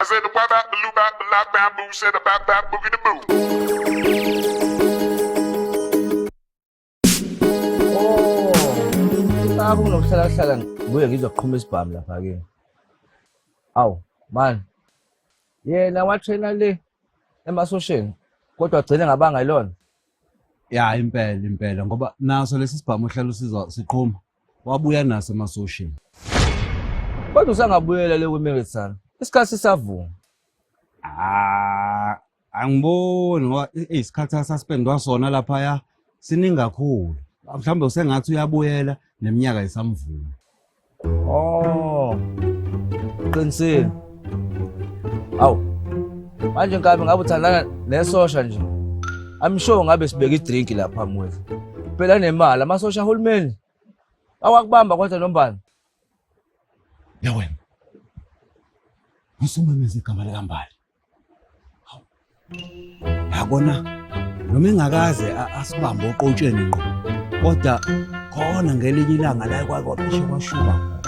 said the wah bap, the loo bap, the lap bamboo, said the bap bap boogie the boo. Oh, baba kunokuhlalahlala ngibuye ngizoqhuma isibhamu lapha kimi. Awu, man. Yena watraina le emasosheni kodwa agcine ngabanga ilona. Ya impela impela ngoba naso lesi sibhamu ohlala usizwa siqhuma wabuya naso emasosheni. Kodwa usangabuyela le kwi-Meritan. Isikhathi sisavuma. Ah, angiboni ngoba isikhathi asuspendwa sona laphaya siningi kakhulu. Mhlawumbe usengathi uyabuyela neminyaka isamvuma. Oh. Qinisile. Awu. Manje nkabi ngabe uthandana nesosha nje. I'm sure ngabe sibeka idrink lapha mwezi. Phela nemali amasosha ahulumeni. Awakubamba kodwa nombani. Ya wena. Usumemeza igama likaMbali. Yabona noma engakaze asibambe oqotsheni ngqo kodwa khona ngelinye ilanga la kwake kwapheshe kwashuba.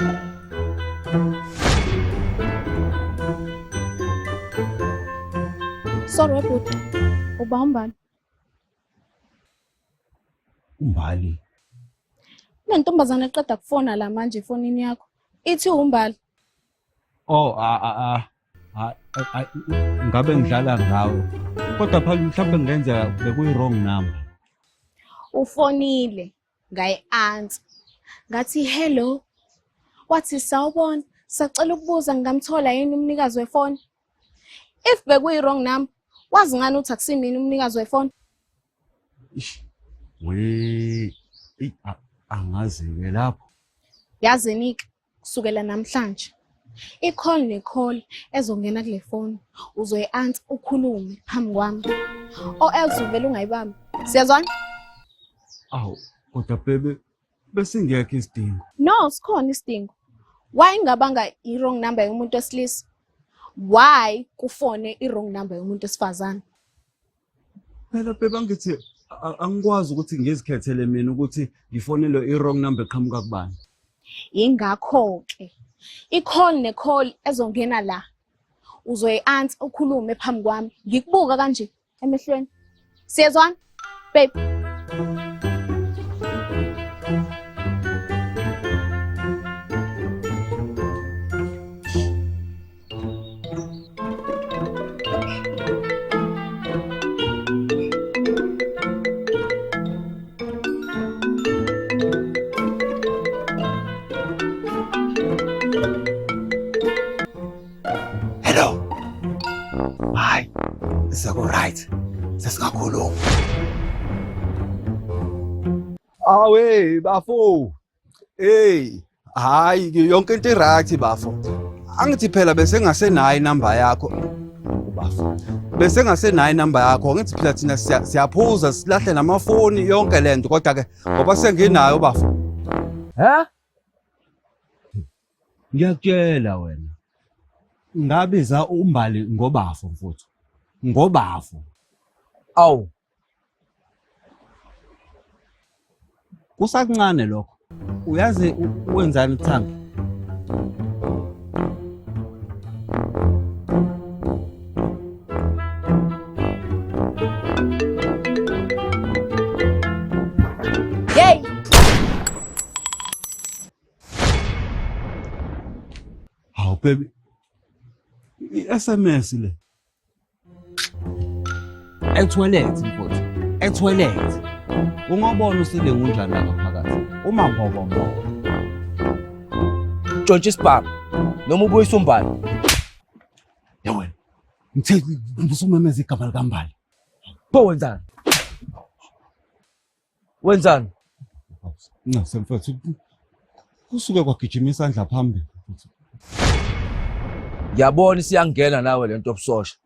Sorry bhuti. Uba umbani? UMbali. Kunentombazane eqeda kufona la manje efonini yakho. Ithi uMbali. Oh, a a a ngabe ngidlala ngawe. Kodwa phela mhlawumbe kungenzeka bekuyi-wrong number. Ufonile ngayi-answer. Ngathi hello. Wathi sawubona, sacela ukubuza ngingamthola yini umnikazi wefoni? If bekuyi-wrong number, wazi ngani ukuthi akusimina umnikazi wefoni? Ish. We, eyi, angazi-ke lapho. Yazini-ke kusukela namhlanje i-call ne-call ezongena kule foni uzoyi-answer ukhulume phambi kwami or else uvele ungayibambi. Siyazwana? Awu, kodwa baby besingekho isidingo. No, sikhona isidingo. Why ingabanga i-wrong number yomuntu wesilisa? Why kufone i-wrong number yomuntu wesifazane? Phela baby angithi angikwazi ukuthi ngizikhethele mina ukuthi ngifonelwe i-wrong number eqhamuka kubani. Yingakho-ke i-call ne-call ezongena la uzoyi-answer ukhulume phambi kwami ngikubuka kanje emehlweni. Siyezwana babe? Hello. Hayi, seku right. Sesingakhuluma. Awe bafo. Hey, hayi yonke into i-right bafo. Angithi phela bese ngasenayo inamba yakho. Bafo. Bese ngasenayo inamba yakho. Ngithi phela thina siyaphuza silahle namafoni yonke lento kodwa ke ngoba senginayo bafo. He? Ngiyakutshela wena. Ngabiza uMbali ngobafo mfuthu. Ngobafo. Awu. Kusakuncane lokho. Uyazi wenzani Thando? Yey! Hawu baby. I-SMS le. Etoilet mfowethu. Etoilet. Ungabona usilinga unjani la ngaphakathi. Uma mbobo mbobo. Tshontsha isibhamu noma ubuyisa umbali. Ya wena. Ngithe usumemeza igama likaMbali. Pho wenzani? Wenzani? Nase mfethu kusuke kwagijima isandla phambili. Ngiyabona isiyangena nawe lento yobusosha.